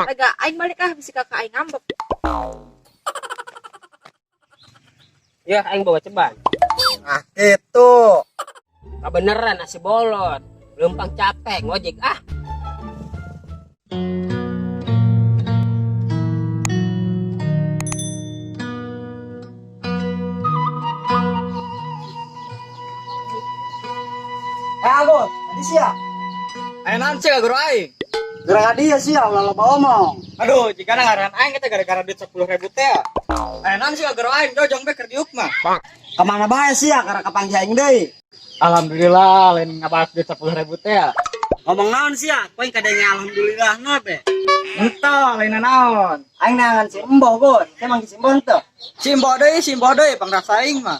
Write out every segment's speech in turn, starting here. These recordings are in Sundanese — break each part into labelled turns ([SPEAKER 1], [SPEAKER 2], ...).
[SPEAKER 1] Raga aing balik ah bisi kakak aing ngambek.
[SPEAKER 2] Ya aing bawa ceban.
[SPEAKER 3] Ah gitu.
[SPEAKER 2] Kebeneran nasi bolot. Lempang capek ngojek ah.
[SPEAKER 3] Eh Agus, tadi sia.
[SPEAKER 4] Ayo naon sih guru aing.
[SPEAKER 3] Gerak dia sia ulah loba omong.
[SPEAKER 4] Aduh, jika ngaran aing kita gara-gara duit 10.000 teh. Ayo naon sih guru aing jojong be keur diuk mah.
[SPEAKER 3] Kemana bae sia karena kapanggih aing deui.
[SPEAKER 4] Alhamdulillah lain ngabahas duit 10.000 teh.
[SPEAKER 3] Ngomong naon sia? Kowe kadenge alhamdulillah na be.
[SPEAKER 4] Entah lain naon.
[SPEAKER 3] Aing neangan si Embo, Gus. Saya manggil si Embo henteu.
[SPEAKER 4] Si Embo deui, si Embo deui pangrasa aing mah.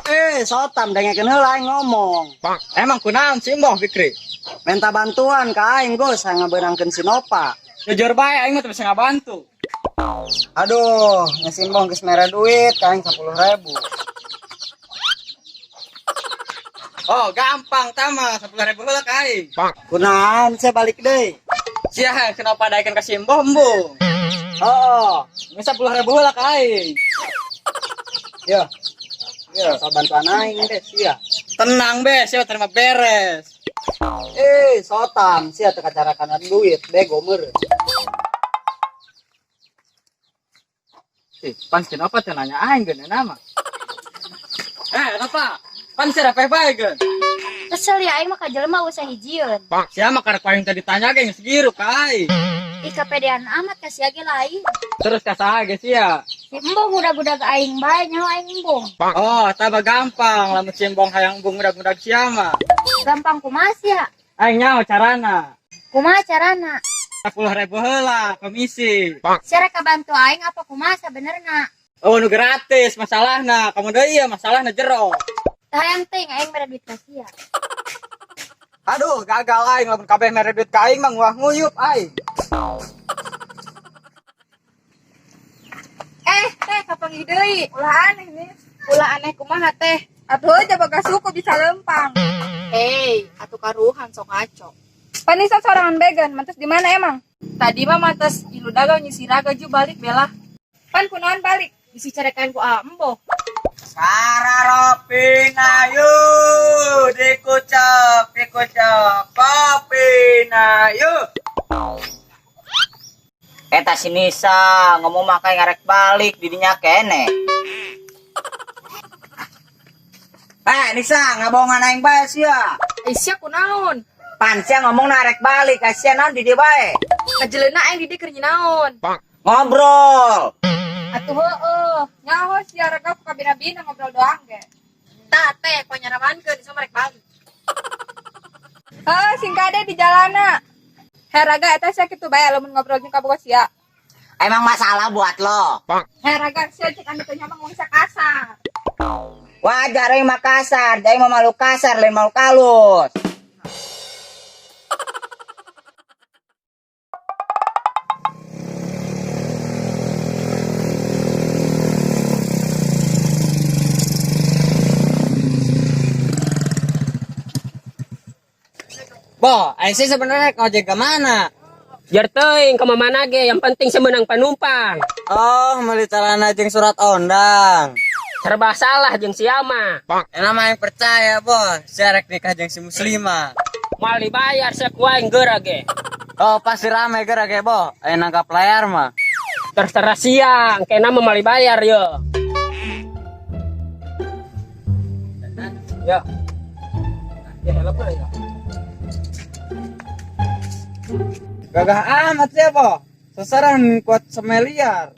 [SPEAKER 3] Eh, sotam dengekeun heula aing ngomong.
[SPEAKER 4] Emang kunaon si Embo Fikri?
[SPEAKER 3] Minta bantuan ka aing, Gus, hayang ngabeunangkeun si Nova.
[SPEAKER 4] Jujur bae aing mah teu bisa ngabantu.
[SPEAKER 3] Aduh, nya si Embo geus mere duit ka aing 10.000.
[SPEAKER 4] Oh, gampang tama 10.000 heula ka aing.
[SPEAKER 3] Kunaon sia balik deui?
[SPEAKER 4] Sia kenapa daekeun ka si Embo embung?
[SPEAKER 3] Oh,
[SPEAKER 4] Geus 10.000 heula ka aing.
[SPEAKER 3] yo. Yo, so bantuan aing deh sia.
[SPEAKER 4] Tenang be, sia terima beres.
[SPEAKER 3] Eh, sotam sia teu kacarakan duit, bego meureun.
[SPEAKER 4] Ih, pan kenapa teh nanya aing geun nama? Eh, apa? Pan sia rapeh bae geun.
[SPEAKER 5] Kesel ya aing mah ka jelema usah hijieun.
[SPEAKER 4] Sia mah karek aing tadi tanya ge geus giru ka aing.
[SPEAKER 5] Ih kapedean amat ka sia ge lain.
[SPEAKER 4] Terus ka saha ge sia?
[SPEAKER 5] Si embung udah-udah aing bae nyaho aing embung.
[SPEAKER 4] Oh, tambah gampang lamun si embong hayang embung udag-udag sia mah.
[SPEAKER 5] Gampang kumaha sia?
[SPEAKER 4] Aing nyaho carana.
[SPEAKER 5] Kumaha carana?
[SPEAKER 4] 10.000 heula komisi.
[SPEAKER 5] Sia rek kabantu aing apa kumaha sabenerna?
[SPEAKER 4] Oh, nu gratis masalahna. Kamu deui ya masalahna jero.
[SPEAKER 5] Tah hayang teuing aing mere duit ka sia.
[SPEAKER 4] Aduh, gagal aing lamun kabeh mere duit ka aing mah nguah nguyup aing.
[SPEAKER 1] Eh, teh kapanggih deui. Ulah aneh nih. Ulah aneh kumaha teh?
[SPEAKER 6] Atuh aja boga suku bisa lempang.
[SPEAKER 1] Hei, atuh karuhan sok ngaco.
[SPEAKER 6] Panisa sorangan began, mantas di mana emang?
[SPEAKER 1] Tadi mah mantas ilu dagang nyisi raga ju balik bela.
[SPEAKER 6] Pan kunaon balik.
[SPEAKER 1] Bisi carekan ku ambo.
[SPEAKER 4] Kararapinayu dikucap dikucap papinayu.
[SPEAKER 7] Eta si Nisa ngomong mah kayak ngarek balik didinya kene. Eh Nisa ngabohongan aing bae sia.
[SPEAKER 1] Eh, sia kunaon?
[SPEAKER 7] Pan sia ngomong narek balik kasihan naon di dieu bae.
[SPEAKER 1] Kajeleuna aing di dieu keur nyinaon.
[SPEAKER 7] Ngobrol.
[SPEAKER 5] Atuh heueuh.
[SPEAKER 6] Nyaho sia raga ku kabina-bina ngobrol doang ge.
[SPEAKER 1] Tah teh kok nyaramankeun sama rek balik.
[SPEAKER 6] Heuh, sing kade di jalana. He raga eta sia kitu bae lamun ngobrol jeung kabogoh sia.
[SPEAKER 7] Emang masalah buat lo.
[SPEAKER 6] He raga sia cek anu teu nyaman ngomong sia kasar.
[SPEAKER 7] Wajar aing mah kasar, aing mah malu kasar lain malu kalus.
[SPEAKER 4] Bo, aing sih sebenarnya ngojek ke mana?
[SPEAKER 2] Jar teuing ka mana ge yang penting semenang panumpang.
[SPEAKER 4] Oh, meuli celana jeung surat ondang.
[SPEAKER 2] Serba salah jeung sia mah.
[SPEAKER 4] Enak mah aing percaya, Bo. Sia rek nikah jeung si muslimah.
[SPEAKER 2] Moal dibayar sia ku aing geura ge.
[SPEAKER 4] Oh, pasti rame geura ge, Bo. Aing nangkap layar mah.
[SPEAKER 2] Terserah siang, kena mah moal dibayar yo. Ya. Ya help ya.
[SPEAKER 4] Gagah amat ya, Bo. Sasaran kuat semeliar.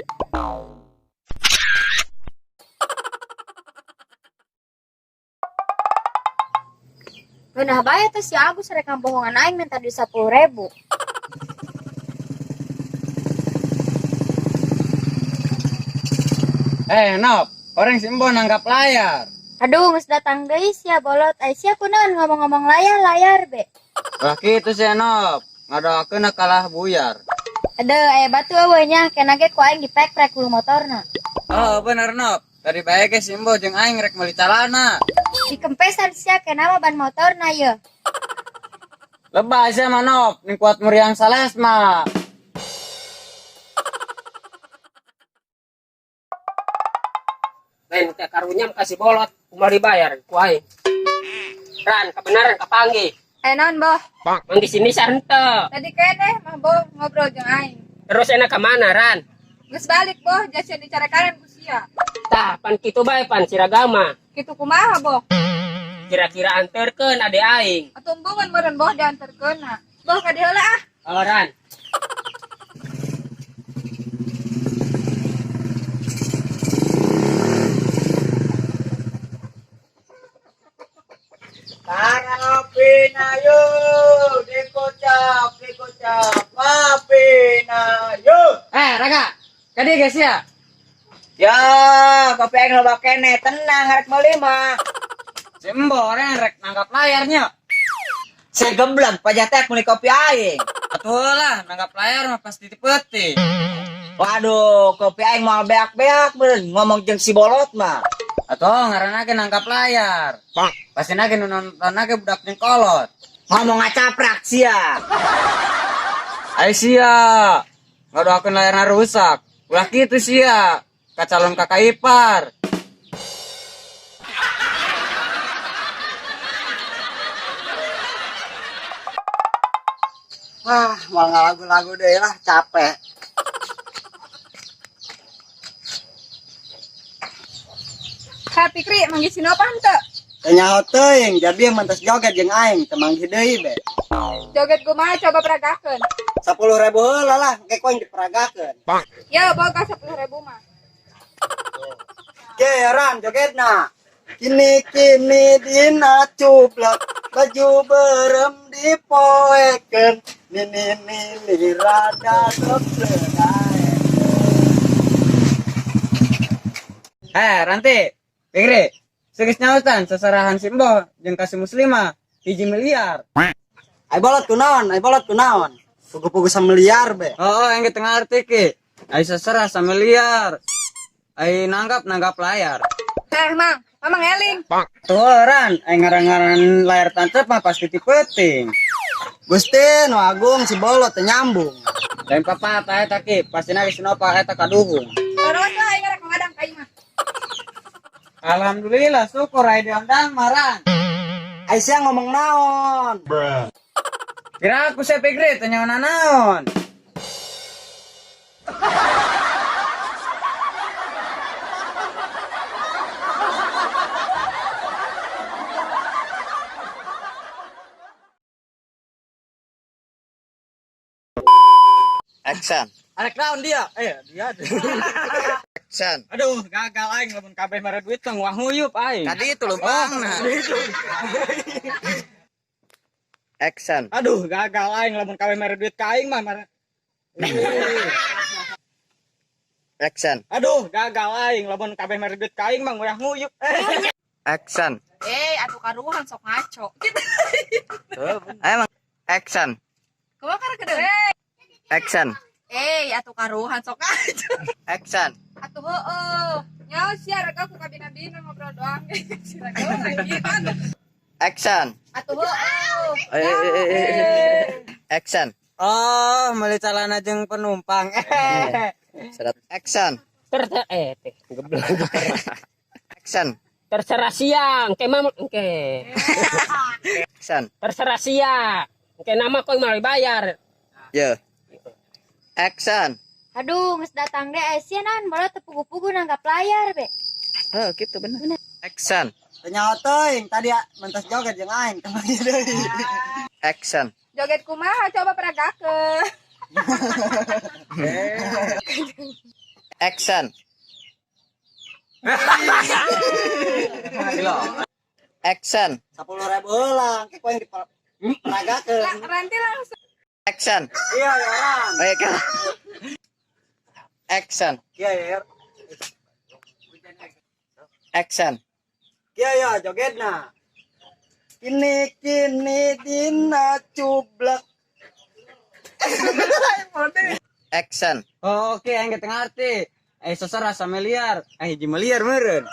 [SPEAKER 5] Geunah bae teh si Agus rek ngabohongan aing minta duit 10.000.
[SPEAKER 4] Eh, Nop, orang si Embo nangkap layar.
[SPEAKER 5] Aduh, geus datang deui sia bolot. Ai sia kunaon ngomong-ngomong layar-layar be.
[SPEAKER 4] Wah, kitu sih, Nop. Ngadoakeun kalah buyar.
[SPEAKER 5] Aduh, aya batu eueuh nya, kena ge ku aing dipek-prek hulu motorna.
[SPEAKER 4] Oh, bener, Nop. Tadi bae ge si Embo jeung aing rek meuli calana.
[SPEAKER 5] Dikempesan sia kena mah ban motorna ye.
[SPEAKER 4] Lebay sia mah, Nop. Ning kuat meriang sales mah.
[SPEAKER 2] Lain teh karunya kasih bolot, kumaha dibayar ku aing. Ran, kebenaran kapanggih.
[SPEAKER 6] Eh naon boh?
[SPEAKER 2] Manggih sini henteu.
[SPEAKER 6] Tadi keneh mah boh ngobrol jeung aing.
[SPEAKER 2] Terus enak ke mana, Ran?
[SPEAKER 6] Geus balik boh, jasian dicarekaran ku sia.
[SPEAKER 2] Tah, pan kitu bae pan siragama.
[SPEAKER 6] Kitu kumaha boh?
[SPEAKER 2] Kira-kira anterkeun ade aing.
[SPEAKER 6] Atuh embungeun meureun boh dianterkeunna. Boh ka dieu heula ah.
[SPEAKER 2] Oh, Ran.
[SPEAKER 7] Kopi na yo, dikocap, dikocap, kopi na yo.
[SPEAKER 4] Eh, Raga, kadi guys ya.
[SPEAKER 7] Ya, kopi aing loba keneh, tenang rek meuli mah.
[SPEAKER 4] Si Embo orang rek nanggap layarnya.
[SPEAKER 7] Si geblek pajak teh meuli kopi aing.
[SPEAKER 4] Atuh lah, nanggap layar mah pasti dipeti.
[SPEAKER 7] Waduh, kopi aing moal beak-beak meureun ngomong jeung si bolot mah.
[SPEAKER 4] Atuh ngaranna ge nanggap layar. Pasti ge nu nonton ge budak jeung kolot.
[SPEAKER 7] Ngomong ngacaprak sia.
[SPEAKER 4] Ai sia, ngadoakeun layarna rusak. Ulah kitu sia, ka calon kakak ipar.
[SPEAKER 3] Wah, mau ngalagu-lagu deh lah, capek.
[SPEAKER 6] Ha Pikri manggih si Nopah henteu?
[SPEAKER 3] Teu nyaho teuing, jadi mentas joget jeung aing, teu manggih deui be.
[SPEAKER 6] Joget kumaha coba peragakeun.
[SPEAKER 3] 10.000 heula lah, engke ku aing diperagakeun.
[SPEAKER 6] Ya boga 10.000 mah.
[SPEAKER 3] Ge, Ran, jogetna. Kini kini dina cublek, baju berem dipoekeun. Nini nini rada geblek ae.
[SPEAKER 4] Eh, Ranti, Pikri, segeus nyaotan seserahan si Embo jeung ka si Muslimah 1 miliar.
[SPEAKER 3] Ai bolot kunaon, ai bolot kunaon. Pugu-pugu samiliar be.
[SPEAKER 4] Oh, yang kita ngerti ki. Ai seserah samiliar. Ai nanggap nanggap layar.
[SPEAKER 6] Eh mang, mamang eling.
[SPEAKER 4] Tuh Ran, ai ngaran-ngaran layar tancap mah pasti tipeting.
[SPEAKER 3] Gusti nu agung si bolot teu nyambung.
[SPEAKER 4] Lain papa eta ki, pasti nage si Nopal eta kaduhung.
[SPEAKER 6] Terus lah aing rek ngadang ka imah.
[SPEAKER 4] Alhamdulillah syukur ai diundang maran.
[SPEAKER 3] Ai sia ngomong naon?
[SPEAKER 4] Kira aku saya pikir tanya naon.
[SPEAKER 7] Action.
[SPEAKER 4] Arek naon dia? Eh, dia.
[SPEAKER 7] Action.
[SPEAKER 4] Aduh, gagal aing lamun kabeh mere duit tong wah nguyup aing.
[SPEAKER 7] Tadi itu lumpang nah. Action.
[SPEAKER 4] Aduh, gagal aing lamun kabeh mere duit ka aing mah.
[SPEAKER 7] Action.
[SPEAKER 4] Aduh, gagal aing lamun kabeh mere duit ka aing mah nguyah nguyup.
[SPEAKER 7] Action.
[SPEAKER 1] Eh, atuh karuhan sok ngaco.
[SPEAKER 7] Emang action.
[SPEAKER 1] Kumaha karek gede?
[SPEAKER 7] Action.
[SPEAKER 1] Eh, atuh karuhan sok ngaco.
[SPEAKER 7] Action.
[SPEAKER 6] Atuh heueuh. Nyaho sia rek aku kabina-bina ngobrol doang. Si rek lagi.
[SPEAKER 7] Action.
[SPEAKER 1] Atuh heueuh.
[SPEAKER 7] Action.
[SPEAKER 4] Oh, meuli calana jeung penumpang.
[SPEAKER 7] Action.
[SPEAKER 2] Ter eh teh geblek.
[SPEAKER 7] Action.
[SPEAKER 2] Terserah siang, ke mah engke.
[SPEAKER 7] Action.
[SPEAKER 2] Terserah sia. Engke nama kau mau dibayar.
[SPEAKER 7] Yo. Action.
[SPEAKER 5] Aduh, geus datang deh ai sia naon bolot teu pugu-pugu nanggap layar be.
[SPEAKER 7] Oh, gitu bener. Action.
[SPEAKER 3] Teu nyaho teuing, tadi mentas joget jeung aing teu manggih deui.
[SPEAKER 7] Action.
[SPEAKER 6] Joget kumaha coba peragakeun.
[SPEAKER 7] Action. Action.
[SPEAKER 3] 10.000 heula, engke ku aing diperagakeun.
[SPEAKER 6] Lah, Ranti langsung.
[SPEAKER 7] Action.
[SPEAKER 3] Iya, ya Ran.
[SPEAKER 7] Ayo kan. Action.
[SPEAKER 3] Iya, ya.
[SPEAKER 7] Action.
[SPEAKER 3] Iya, ya, jogetna. Kini kini dina cublek.
[SPEAKER 7] Action.
[SPEAKER 4] Oh, oke, aing teu ngarti. Ai seserah samiliar, ai 1 miliar meureun.